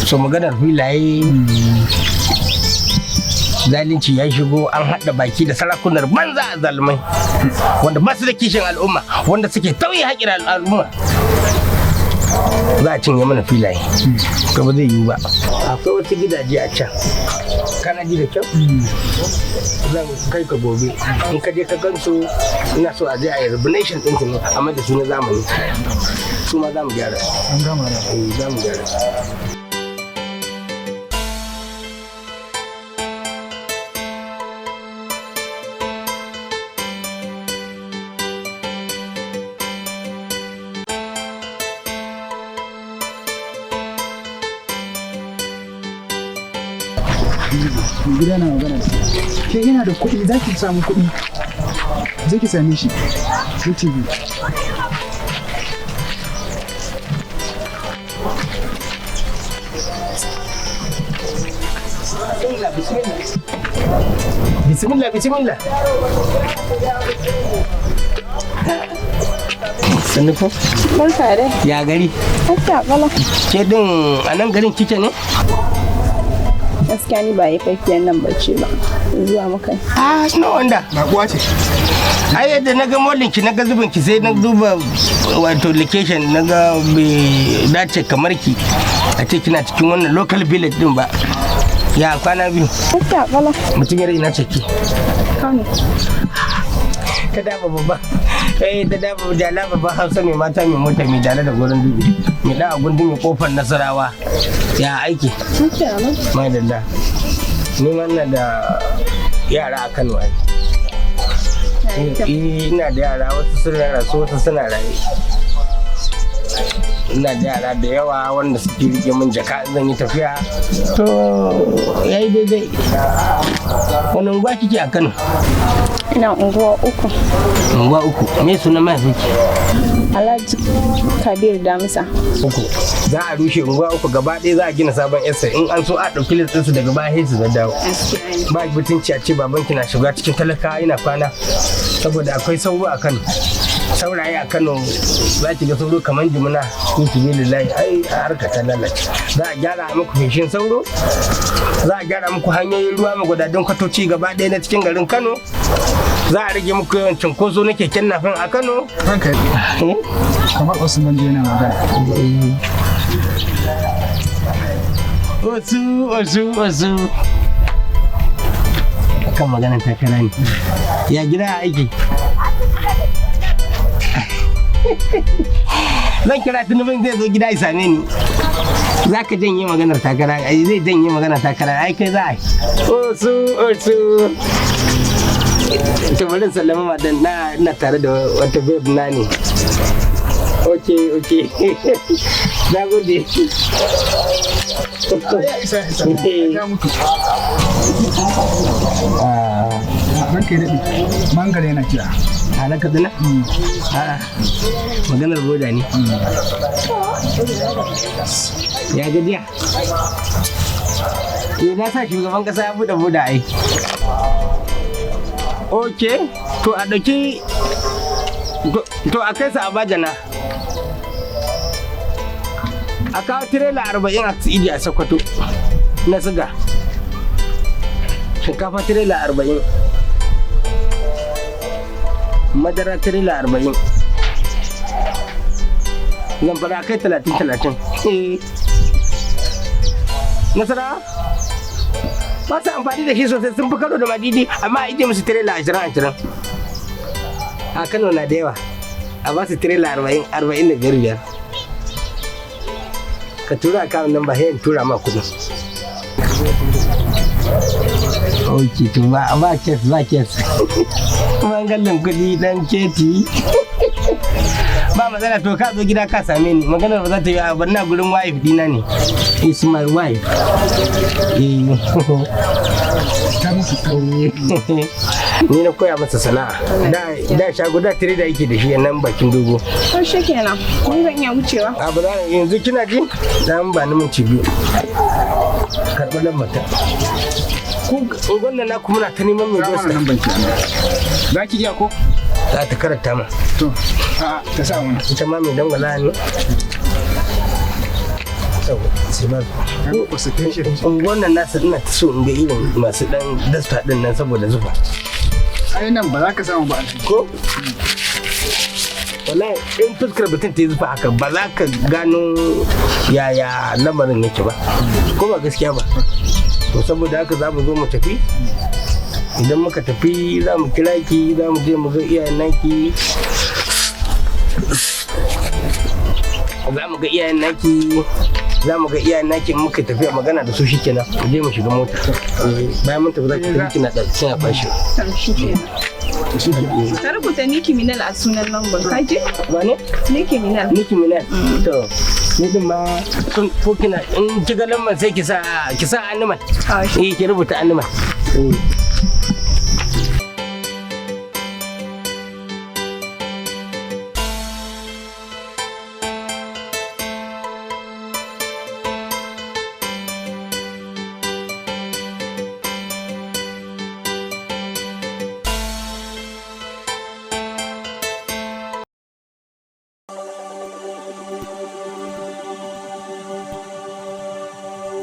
So maganar filaye, zalunci ya shigo, an haɗa baki da sarakunar banza a zalumai wanda ba su da kishin al'umma, wanda suke tauye haƙƙin al'umma, za a cinye mana filaye. To ba zai yiwu ba. Akwai wasu gidaje a can, kana ji da kyau, zan kai ka gobe in ka je ka gansu. Ina so a je a yi renovation ɗinsu ne a mai da su na zamani. Su ma za mu gyara su. An gama da. Eh, za mu gyara su. Mai gida na magana da ke. Yana da kuɗi, za ki samu kuɗi, zai ki same shi UTV. Bismillah, bismillah. Bismillah, bismillah. Sannu ko? Barka dai. Ya gari? Lafiya ƙalau. Ke din a nan garin kike ne? Gaskiya ni ba haifaffiyar nan bace ba. Zuwa muka yi. Ah, no wonder. Baƙuwa ce. Ai yadda na ga mollin ki, na ga zubin ki, sai na duba wato location, na ga bai dace kamar ki a ce kina cikin wannan local village din ba. Ya kwana biyu? Lafiya ƙalau. Mutum yar ina ce ki? Kano. Ta daba babba. Eh, ta daba jala babba Hausa mai mata mai mota mai dala da gurin dubi. Mai da gundumi kofar Nasarawa. Ya aiki? Lafiya ƙalau. Madalla. Ni ma ina da yara a Kano ai. Eh, ina da yara, wasu suna rasu, wasu suna raye. Ina da yara da yawa wanda suke rike min jaka in zan yi tafiya. To yayi daidai. Wani unguwa kike a Kano? Ina unguwa uku. Unguwa uku. Me sunan mahaifinki? Alhaji Kabir Damisa. Uku. Za a rushe unguwa uku gaba ɗaya, za a gina sabon estate. In an so a ɗauki list ɗinsu daga baya sai su dawo. Ba mutunci a ce babanki na shiga cikin talaka ina kwana, saboda akwai sauro a Kano, sauraye a Kano, za ki ga sauro kamar jimina ko su bi lillahi. Ai a harka ta lalace. Za a gyara muku feshin sauro, za a gyara muku hanyoyin ruwa, magudadan kwatoci gaba ɗaya na cikin garin Kano, za a rage muku yawan cunkoso na keken nafin a Kano. Ranka ya kamar Usman je yana magana. Wasu wasu wasu kan maganar takara ne. Ya gida, a aiki? Zan kira Tinubun, zai zo gida ya same ni. Za ka janye maganar takara? Ai zai janye maganar takara. Ai kai za a yi. Wasu wasu. To bari in sallama madan na, ina tare da wata babe na ne. Ok, na gode. Ya isa isa ya mutu. Ranka ya daɗe, mangala yana kira. A nan Kaduna? A'a, maganar boda ne. Ya gajiya? Eh, na sa shugaban kasa ya buɗe boda ai. Ok, to a ɗauki to a kai su a bajana. A kawo tirela 40 a iji a Sokoto na siga. Shinkafa tirela 40. Madara tirela 40. Zamfara kai 30 30. Eh. Nasara ba su amfani da shi sosai, sun fi karo da madidi, amma a ije musu tirela 20 20. A Kano na da yawa, a ba su tirela 40 45 biyar. Ka tura akawun nan ba sai in tura ma kudin. Ok, to ba ba kes, ba kes. Bangaren kuɗi dan keti. Ba matsala, to ka zo gida ka same ni. Maganar ba za ta yi a na gurin wife dina ne. Is my wife. Eh. Ta mutu. Ni na koya masa sana'a. Da shago da tire da yake da shi a nan bakin dogo. Ko shi kenan. Ni zan iya wucewa. A ba za yanzu, kina ji? Dan ba ni minti biyu. Karɓar lambar ta. Ku unguwan nan naku muna ta neman mai Kira mana dosta. nan banki. Za ki iya ko? Za ta karanta ma. To. A ta sa mana. Ita ma mai dangwala ne. Yau, sai ba Kaga concentration. Unguwar nan nasu ina ta so in ga irin masu dan dasta din nan saboda zufa. Ai nan ba za ka samu ba, Alhaji. Ko? Wallahi in fuskar mutum ta yi zufa haka, ba za ka gano yaya lamarin yake ba. Ko ba gaskiya ba? To, saboda haka za mu zo mu tafi. Idan muka tafi, za mu kira ki, za mu je mu ga iyayen naki. Za mu ga iyayen naki, za mu ga iyayen naki. In muka tafi a magana da su, shikenan, mu je mu shiga mota. Bayan mun tafi, za ki tafi kina da kina fashi. To shi kenan. To shi ke. Ka rubuta Nicki Minaj a sunan lambar. Ka ji? Wane? Nicki Minaj. Nicki Minaj. To, ni din ma sun ko kina in kiga lambar, sai ki sa animal. Ah, Eh, ki rubuta animal. Eh.